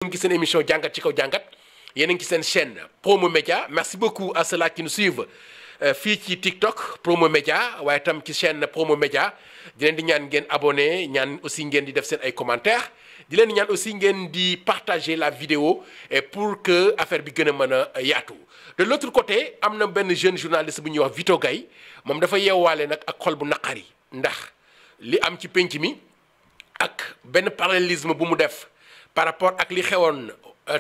Yéen a ngi seen émission jàngat ci kaw jàngat yéen a ngi seen chaîne Promo Média merci beaucoup à ceux-là qui nous suivent fii ci TikTok Promo Média waaye tam ci chaîne Promo Média di leen di ñaan ngeen abonné ñaan aussi ngeen di def seen ay commentaires di leen di ñaan aussi ngeen di partager la vidéo et pour que affaire bi gën a mën a yaatu. De l'autre côté am na benn jeune journaliste bu ñuy wax Vito Gaye moom dafa yeewaale nag ak xol bu naqari ndax li am ci penc mi ak benn parallélisme bu mu def. Par rapport ak li xewoon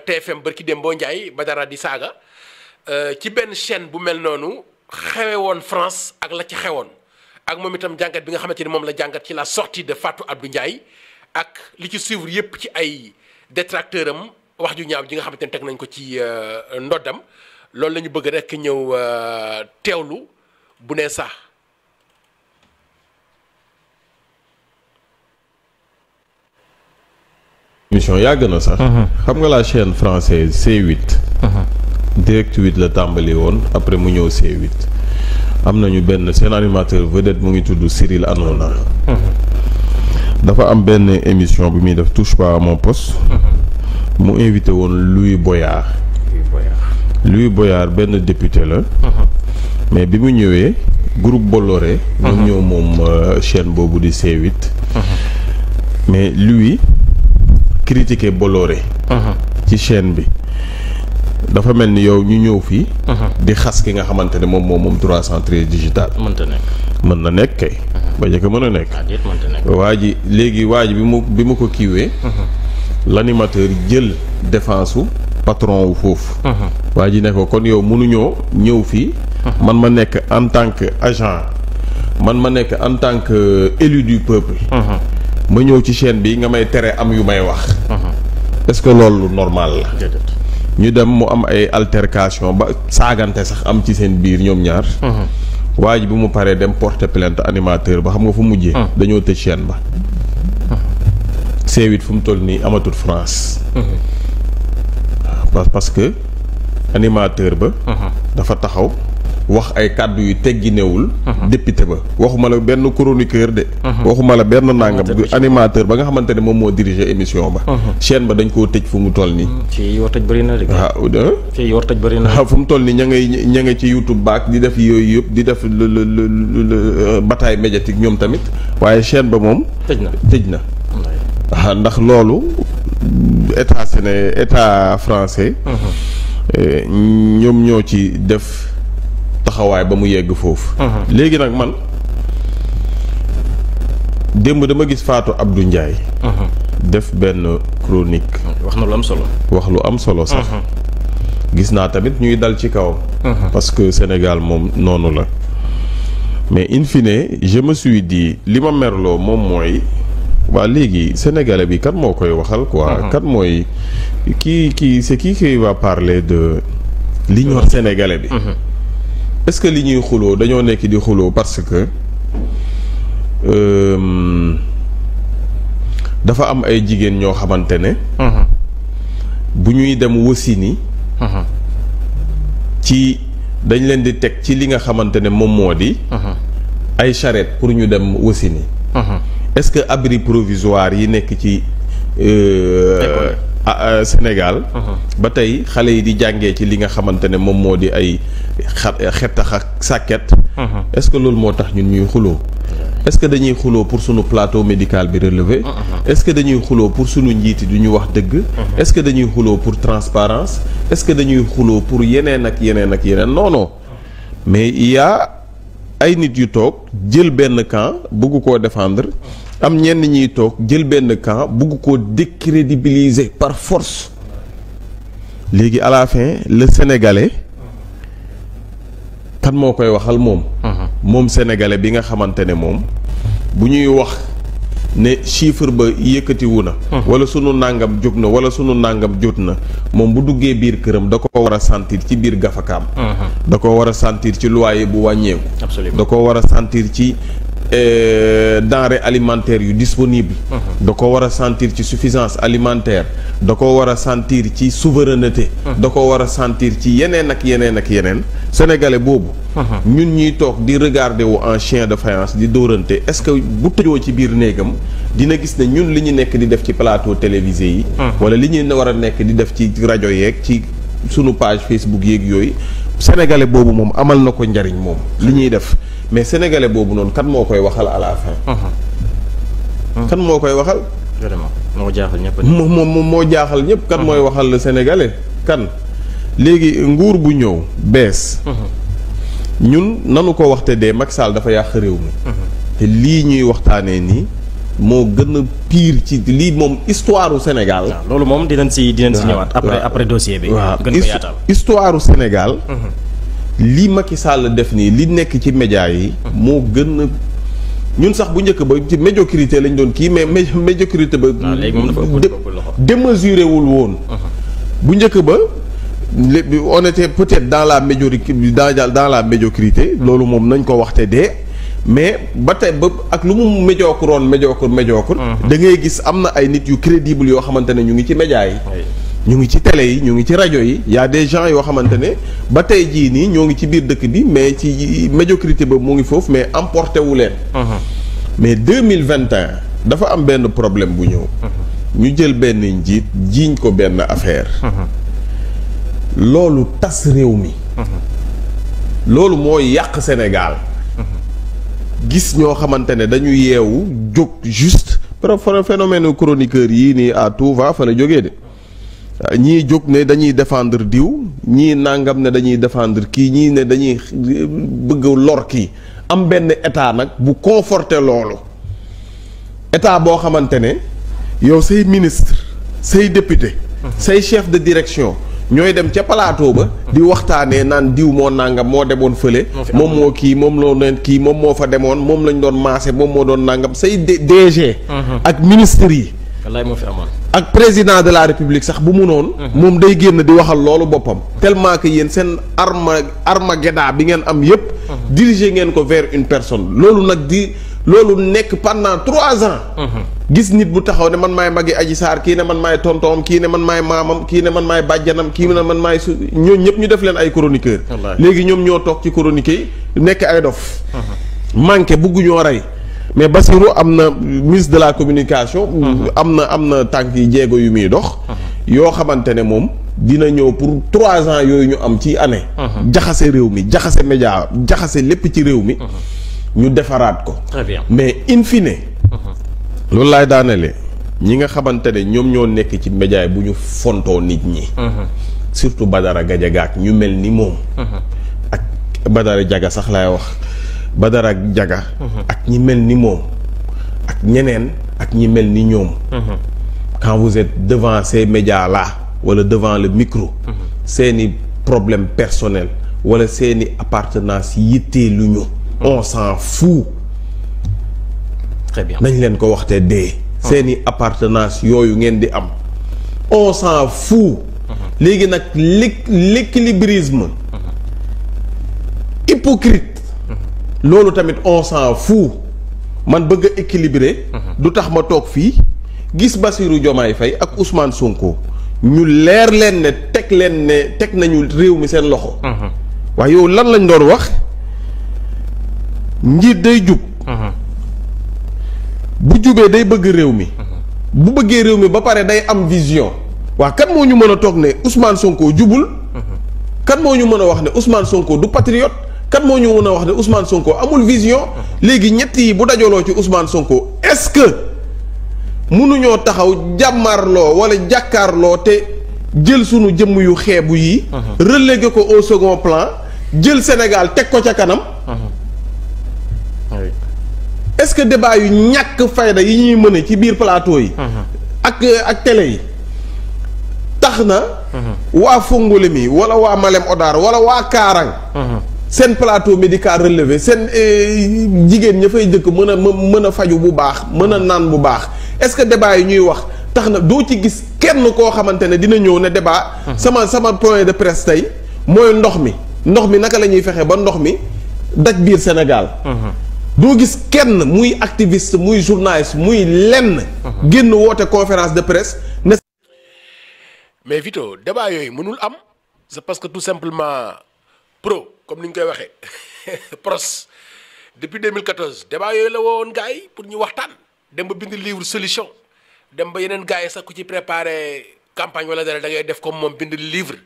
TFM barki Dembo Ndiaye Badara di saaga ci benn chaîne bu mel noonu xewe woon France ak la ci xewoon ak moom itam jàngat bi nga xamante ni moom la jàngat ci la sortie de Fatou Abdou Ndiaye ak li ci suivre yépp ci ay détracteur am wax ju ñaaw ji nga xamante ni teg nañ ko ci ndoddam loolu la ñu bëgg rek ñëw teewlu bu nee sax. émission yàgg na sax. xam nga la chaîne française C8. direct 8 la tàmbali woon après mu ñëw C8. am nañu benn seen animateur vedette mu ngi tudd Cyril Hanouna. dafa am benn émission bi muy def touche pas à mon poste. mu invité woon Louis Boyard. Louis Boyard benn député la. mais bi mu ñëwee groupe Bolloré. ñoom ñëw moom chaîne boobu di C8. mais lui. critiquer Bolloré ci chaîne bi dafa mel ni yow ñu ñëw fii di xas ki nga xamante ne moom 313 digital mën na nekk kay ba njëkk mën a nekk waa ji léegi waa ji bi mu ko kiiwee l'animateur jël défense u patron wu foofu waa ji ne ko kon yow mënuñoo ñëw fii man ma nekk en tant que agent man ma nekk en tant que élu du peuple ma ñëw ci chaîne bi nga may tere am yu may wax. est-ce que loolu normal la. ñu dem mu am ay altercation ba saagante sax am ci seen biir ñoom ñaar. waa ji bi mu paree dem porter plainte animateur ba xam nga fu mujjee. dañoo tëj chaîne ba. C8 fu mu toll nii amatul France. parce que animateur ba. dafa taxaw. wax ay kàddu yu tegginewul député ba waxuma la benn chroniqueur de waxuma la benn nangam bi animateur ba nga xamante ne moom moo diriger émission ba chaîne ba dañ koo tëj fu mu toll nii ci yor tëj bëri na de ci yor tëj bëri na fu mu toll nii ña ngay ci YouTube baak di def yooyu yëpp di def bataille médiatique ñoom tamit waaye chaîne ba moom tëj na ndax loolu état français ñoom ñoo ci def taxawaay ba mu yegg foofu. léegi nag man démb dama gis Fatou Abdou Ndiaye. def benn chronique. wax na lu am solo. wax lu am solo sax. gis naa tamit ñuy dal ci kawam. parce que Sénégal moom noonu la. mais in fine je me suis dit li ma merloo moom mooy waa léegi sénégalais bi kan moo koy waxal quoi. kan mooy kii c'est qui va parler de l'union sénégalais bi. est-ce que li ñuy xuloo dañoo nekk di xuloo parce que dafa am ay jigéen ñoo xamante ne bu ñuy dem wasini ci dañ leen di teg ci li nga xamante ne moom moo di ay charrette pour ñu dem wasini est-ce que abri provisoire yi nekk ci Sénégal ba tey xale yi di jàngee ci li nga xamante ne moom moo di ay xettax ak sàkket est-ce que loolu moo tax ñun ñuy xuloo est-ce que dañuy xuloo pour sunu plateau médical bi relevé est-ce que dañuy xuloo pour sunu njiiti du ñu wax dëgg est-ce que dañuy xuloo pour transparence est-ce que dañuy xuloo pour yeneen ak yeneen ak yeneen non mais il y a ay nit yu toog jël benn camp bëgg koo défendre am ñenn ñiy toog jël benn camp bugg koo décrédibiliser par force léegi à la fin le sénégalais kan moo koy waxal moom. moom sénégalais bi nga xamante ne moom bu ñuy wax ne chiffre ba yëkkatiwu na. wala sunu nàngam jóg na wala sunu nàngam jot na moom bu duggee biir këram da ko war a sentir ci biir gafakaam. da ko war a sentir ci loyer bu wàññeeku. absolument da ko war a sentir ci. denrées alimentaires yu disponible da ko war a sentir ci suffisance alimentaire da ko war a sentir ci souveraineté da ko war a sentir ci yeneen ak yeneen ak yeneen sénégalais boobu ñun ñuy toog di regarder wu en chien de faïence di dóorante est-ce que bu tëjoo ci biir néegam dina gis ne ñun li ñu nekk di def ci plateau télévisé yi wala li ñu war a nekk di def ci rajo yeeg ci sunu page Facebook yeeg yooyu sénégalais boobu moom amal na ko njariñ moom li ñuy def mais sénégalais boobu noonu kan moo koy waxal à la fin kan moo koy waxal vraiment moo jaaxal ñëpp moo jaaxal ñëpp kan mooy waxal le sénégalais kan léegi nguur bu ñëw bees ñun nanu ko waxte dee Macky Sall dafa yàq réew mi te lii ñuy waxtaanee nii moo gën a pire ci lii moom histoire u Sénégal loolu moom dinañ si ñëwaat après dossier bi waaw gën ko yaatal histoire u Sénégal li Macky Sall def nii li nekk ci média yi moo gën a ñun sax bu njëkk ba ci médiocrité lañ doon kii mais médiocrité ba démesuré wul woon bu njëkk ba on était peut-être dans la médiocrité loolu moom nañ ko waxte dee mais ba tey ba ak lu mu médiocre da ngay gis am na ay nit yu crédible yoo xamante ne ñu ngi ci média yi ñu ngi ci télé yi ñu ngi ci rajo yi y a des gens yoo xamante ne ba tey jii nii ñoo ngi ci biir dëkk bi mais ci médiocrité ba mu ngi foofu mais emporté wu leen mais 2021 dafa am benn problème bu ñëw ñu jël benn njiit jiiñ ko benn affaire loolu tas réew mi loolu moo yàq Sénégal gis ñoo xamante ne dañu yeewu jóg juste phénomène chroniqueur yii nii à tout va fa la jógee de ñii jóg ne dañuy défendre diw ñii nangam ne dañuy défendre kii ñii ne dañuy bëgg lor kii am benn état nag bu conforté loolu état boo xamante ne yow say ministre say député say chef de direction ñooy dem ca plateau ba di waxtaanee naan diw moo nangam moo demoon fële moom moo kii moom loo neen kii moom moo fa demoon moom lañ doon maase moom moo doon nangam say DG ak ministres yi wallaay moo fi amoon ak président de la république sax bu mu noonu moom day génn di waxal loolu boppam tellement que yéen seen armageddon bi ngeen am yépp diriger ngeen ko vers une personne loolu nag loolu nekk pendant 3 ans gis nit bu taxaw ne man maay magi Adji Sarr kii ne man maay tontoom kii ne man maay maamam kii ne man maay bàjjanam kii ne man maay ñooñu ñëpp ñu def leen ay chroniqueur léegi ñoom ñoo toog ci chronique yi nekk ay dof manqué bugguñoo rey mais Bassirou am na ministre de la communication am na tànk yi jéego yu muy dox yoo xamante ne moom dina ñëw pour 3 ans yooyu ñu am ci année jaxase réew mi jaxase média jaxase lépp ci réew mi ñu defaraat ko très bien mais in fine loolu laay daanele ñi nga xamante ne ñoom ñoo nekk ci média yi bu ñu fontoo nit ñi surtout Badara Gadiaga ak ñu mel ni moom ak Badara Diaga sax laay wax Badara Diaga ak ñi mel ni moom ak ñeneen ak ñi mel ni ñoom quand vous êtes devant ces médias là wala devant le micro seeni problème personnel wala seeni appartenance yittee lu ñu on s'en fout très bien nañ leen ko waxte dee seeni appartenance yooyu ngeen di am on s'en fout léegi nag l'équilibrisme hypocrite loolu tamit on s'en fout man bëgg a équilibrer du tax ma toog fii gis Bassirou Diomaye Faye ak Ousmane Sonko ñu leer leen ne teg nañu réew mi seen loxo waaye yow lan lañ doon wax njiit day jub bu jubee day bëgg réew mi bu bëggee réew mi ba pare day am vision waa kan moo ñu mën a toog ne Ousmane Sonko jubul kan moo ñu mën a wax ne Ousmane Sonko du patriote kan moo ñu mën a wax ne Ousmane Sonko amul vision léegi ñett yi bu dajaloo ci Ousmane Sonko est-ce que mënuñoo taxaw jàmmarloo wala jàkkaarloo te jël sunu jëmm yu xeebu yi relégué ko au second plan jël Sénégal teg ko ca kanam est-ce que débat yu ñàkk fayda yi ñuy mëne ci biir plateau yi ak télé yi tax na waa Fongolemi wala waa Malem Hodar wala waa Kaarang seen plateau médical relevé seen jigéen ña fay dëkk mën a faju bu baax mën a naan bu baax est-ce que débat yi ñuy wax tax na doo ci gis kenn koo xamante ne dina ñëw ne débat sama point de presse tey mooy ndox mi naka la ñuy fexe ba ndox mi daj biir Sénégal doo gis kenn muy activiste muy journaliste muy lenn. génn woote conférence de presse ne. mais Vito débat yooyu mënul am c'est parce que tout simplement pro comme ni ñu koy waxee pros depuis 2014 débat yooyu la woowoon gars yi pour ñu waxtaan dem ba bind livre solution dem ba yeneen gars yi sax ku ci préparer campagne wala dara da ngay def comme moom bind livre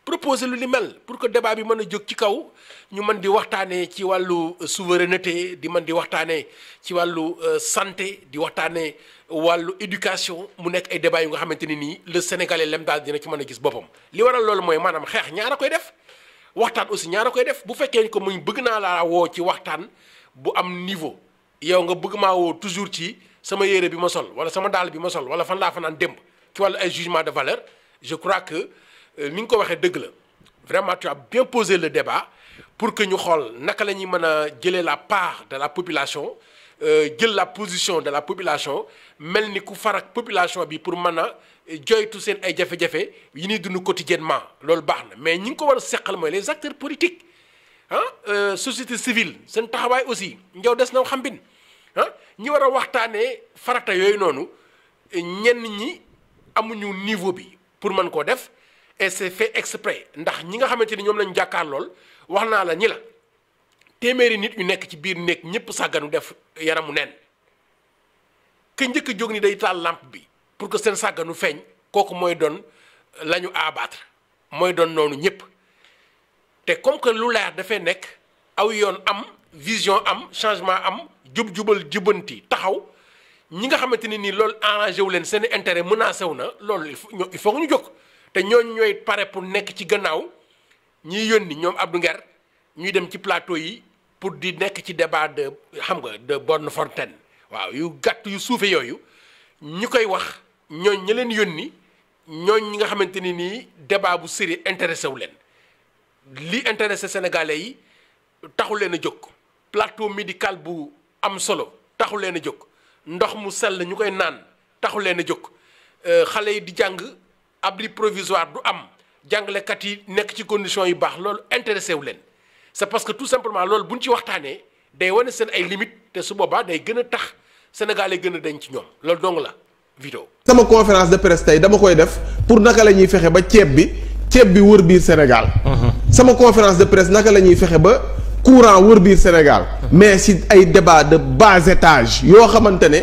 proposer lu ni mel pour que débat bi mën a jóg ci kaw ñu mën di waxtaanee ci wàllu souveraineté di mën di waxtaanee ci wàllu santé di waxtaanee wàllu éducation mu nekk ay débat yu nga xamante ni nii le sénégalais lem daal dina ci mën a gis boppam li waral loolu mooy maanaam xeex ñaar a koy def waxtaan aussi ñaar a koy def bu fekkee ni ko muñ bëgg naa laa woo ci waxtaan bu am niveau yow nga bëgg maa woo toujours ci sama yére bi ma sol wala sama daal bi ma sol wala fan laa fa naan démb ci wàllu ay jugement de valeur je crois que ni nga ko waxee dëgg la vraiment tu as bien posé le débat pour que ñu xool naka la ñuy mën a jëlee la part de la population jël la position de la population mel ni ku farak population bi pour mën a joytu seen ay jafe-jafe yi ñuy dund quotidiennement loolu baax na mais ñi ngi ko war a seqal mooy les acteurs politiques société civile seen taxawaay aussi njaw des na xam bin ñi war a waxtaanee farata yooyu noonu ñenn ñi amuñu niveau bi pour mën koo def et c'est fait exprès ndax ñi nga xamante ni ñoom lañu jàkkaar lool wax naa la ñi la téeméeri nit yu nekk ci biir néeg ñëpp sàgganu def yaramu neen ka njëkk a jóg ni day taal lampe bi pour que seen sàgganu feeñ kooku mooy doon la ñu abattre mooy doon noonu ñëpp te comme que lu leer dafay nekk aw yoon am vision am changement am jub-jubal jubanti taxaw ñi nga xamante ne nii loolu arrangé wu leen seen intérêt menacé wu na loolu il faut ñu jóg te ñooñu ñooy pare pour nekk ci gannaaw ñiy yónni ñoom Abdou Nguer ñuy dem ci plateau yi pour di nekk ci débat de xam nga de bonne fontaine waaw yu gàtt yu suufe yooyu ñi koy wax ñooñ ña leen yónni ñooñ ñi nga xamante ni nii débat bu sérieux intéressé wu leen li intéressé sénégalais yi taxu leen a jóg plateau médical bu am solo taxu leen a jóg ndox mu sell ñu koy naan taxu leen a jóg xale yi di jàng abri provisoire du am jàngalekat yi nekk ci conditions yu baax loolu intéressé wu leen c'est parce que tout simplement loolu bu ñu ci waxtaanee day wane seen ay limites te su boobaa day gën a tax sénégalais gën a denc ci ñoom loolu dong la Vito. sama conférence de presse tey dama koy def pour naka la ñuy fexe ba ceeb bi wër biir Sénégal. sama conférence de presse naka la ñuy fexe ba courant wër biir Sénégal. mais si ay débat de bas étage yoo xamante ne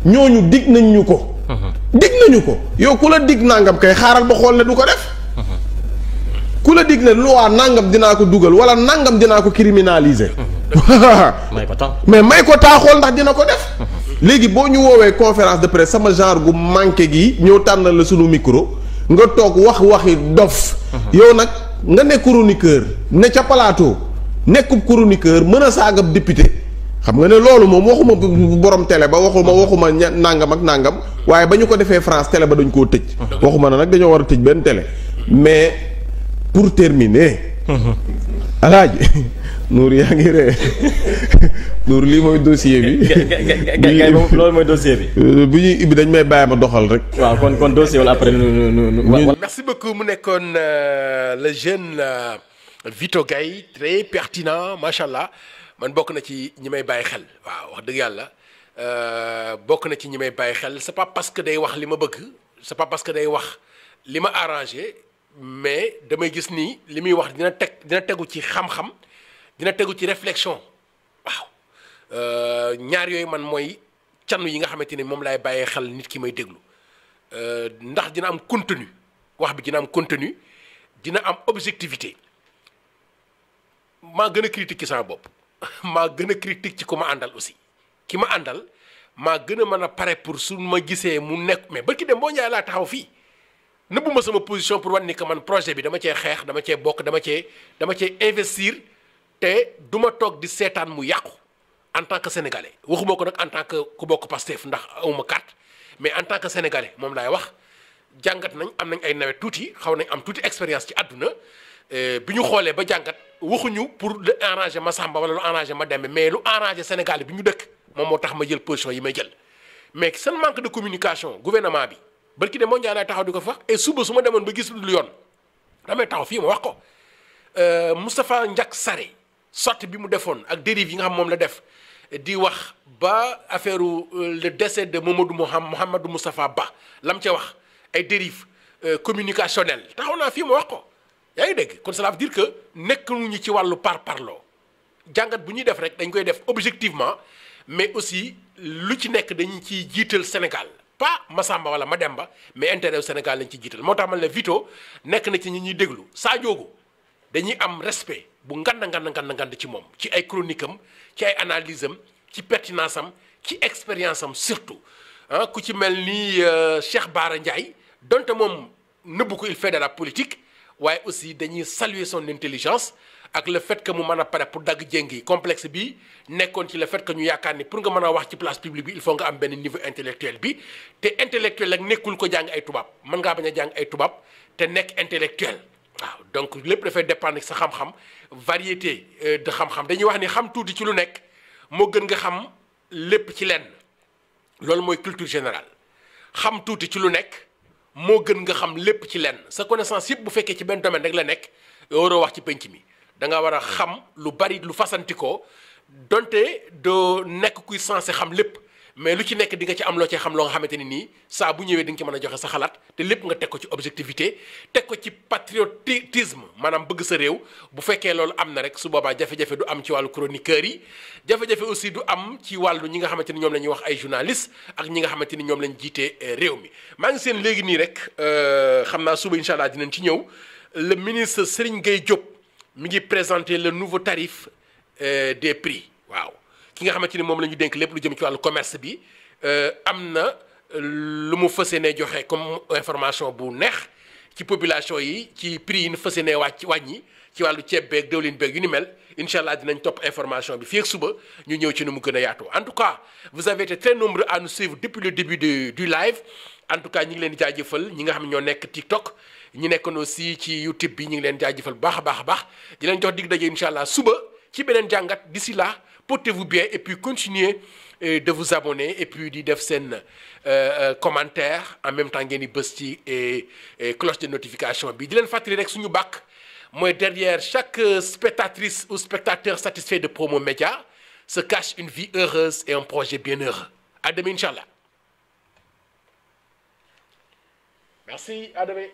ñooñu dig nañ ñu ko. dig nañu ko yow ku la dig nangam kay xaaral ba xool ne du ko def. ku la dig ne loi nangam dinaa ko dugal wala nangam dinaa ko criminaliser. may ko temps mais may ko temps xool ndax dina ko def. léegi boo ñu woowee conférence de presse sama genre gu manqué gi ñëw tànnal la sunu micro nga toog waxi dof. yow nag nga nekk chroniqueur ne ca plateau nekkub chroniqueur mën a saagab député xam nga ne loolu moom waxuma borom télé ba waxuma nangam ak nangam waaye ba ñu ko defee France télé ba dañ koo tëj. waxuma na nag dañoo war a tëj benn télé mais pour terminer. alaaji Nour yaa ngi ree Nour lii mooy dossier bi. gay loolu mooy dossier bi. bu ñuy ibbi dañ may bàyyi ma doxal rek. waaw kon dossier wala après merci beaucoup mu nekkoon le jeune Vito Gaye très pertinent macha allah man bokk na ci ñi may bàyyi xel waaw wax dëgg yàlla bokk na ci ñi may bàyyi xel c'est pas parce que day wax li ma bëgg c'est pas parce que day wax li ma arrangé mais damay gis ni li muy wax dina tegu ci xam-xam dina tegu ci réflexion waaw ñaar yooyu man mooy canu yi nga xamante ni moom laay bàyyee xel nit ki may déglu ndax dina am contenu wax bi dina am contenu dina am objectivité maa gën a critique ci sama bopp maa gën a critique ci ku ma àndal aussi ki ma àndal maa gën a mën a pare pour su ma gisee mu nekk mais barki dem boo njaay laa taxaw fii nëbbuma sama position pour wan ni que man projet bi dama cee xeex dama cee bokk dama cee investir te du ma toog di seetaan mu yàqu en tant que sénégalais waxuma ko nag en tant que ku bokk Pastef ndax awuma carte mais en tant que sénégalais moom laay wax jàngat nañ am nañ ay nawet tuuti xaw nañ am tuuti expérience ci àdduna bi ñu xoolee ba jàngat waxuñu pour lu arranger ma Samba wala lu arranger ma Demba mais lu arranger sénégalais bi ñu dëkk moom moo tax ma jël position yi may jël mais seen manque de communication gouvernement bi barki de moo njaay laay taxaw di ko fa et suba su ma demoon ba gis lu dul yoon damay taxaw fii ma wax ko Moustapha Ndiak Sarré sortie bi mu defoon ak dérive yi nga xam moom la def di wax ba affaire le décès de Mouhamadou Moustapha Ba lam ca wax ay dérives communicationnelles taxaw naa fii ma wax ko yaa ngi dégg kon cela veut dire que nekkuñu ci wàllu parparloo jàngat bu ñuy def rek dañ koy def objectivement mais aussi lu ci nekk dañu ciy jiital Sénégal pas Massamba wala Mademba mais intérêt Sénégal lañ ci jiital moo tax man la Vito nekk na ci ñi ñuy déglu Sadio dañuy am respect bu ngand ci moom ci ay chronique am ci ay analyse am ci pertinence am ci expérience am surtout ah ku ci mel ni Cheikh Bara Ndiaye donte moom nëbbu ko il fait de la politique waaye aussi dañuy saluer son intelligence ak le fait que mu mën a pare pour dagg jéng yi complexe bi nekkoon ci le fait que ñu yaakaar ni pour nga mën a wax ci place publique bi il faut nga am benn niveau intellectuel bi te intellectuel ak nekkul ko jàng ay tubaab mën ngaa bañ a jàng ay tubaab te nekk intellectuel waaw donc lépp dafay dépendre sa xam-xam variété de xam-xam dañuy wax ni xam tuuti ci lu nekk moo gën nga xam lépp ci lenn loolu mooy culture générale xam tuuti ci lu nekk moo gën nga xam lépp ci lenn sa connaissance yëpp bu fekkee ci benn domaine rek la nekk waroo wax ci penc mi da nga war a xam lu bari lu fasantikoo donte doo nekk kuy censé xam lépp mais lu ci nekk di nga ci am loo cee xam loo nga xamante ni nii saa bu ñëwee di nga ci mën a joxe sa xalaat te lépp nga teg ko ci objectivité teg ko ci patriotisme maanaam bëgg sa réew bu fekkee loolu am na rek su boobaa jafe-jafe du am ci wàllu chroniqueurs yi jafe-jafe aussi du am ci wàllu ñi nga xamante ni ñoom la ñuy wax ay journalistes ak ñi nga xamante ni ñoom lañ jiitee réew mi maa ngi seen léegi nii rek xam naa suba incha allah dinañ ci ñëw le ministre Serigne Gueye Diop mi ngi présenter le nouveau tarif des prix waaw ki nga xamante ni moom la ñu dénk lépp lu jëm ci wàllu commerce bi am na lu mu fas yéene joxe comme information bu neex ci population yi ci prix yi ñu fas yéene wàññi ci wàllu ceeb beeg diwlin beeg yu ni mel incha allah dinañ topp information bi fii ak suba ñu ñëw ci nu mu gën a yaatoo en tout cas vous avez été très nombreux à nous suivre depuis le début du live en tout cas ñi ngi leen di jaajëfal ñi nga xam ne ñoo nekk TikTok ñi nekkoon aussi ci YouTube bi ñu ngi leen jaajëfal bu baax a baax a baax di leen jox dig daje incha allah suba ci beneen jàngat d'ici là portez-vous bien et puis continuez de vous abonner et puis di def seen commentaire en même temps ngeen di bës ci cloche de notification bi di leen fàttali rek suñu bàkk mooy derrière chaque spectatrice ou spectateur satisfait de Promo Média se cache une vie heureuse et un projet bien heureux à demain incha allah merci à demain.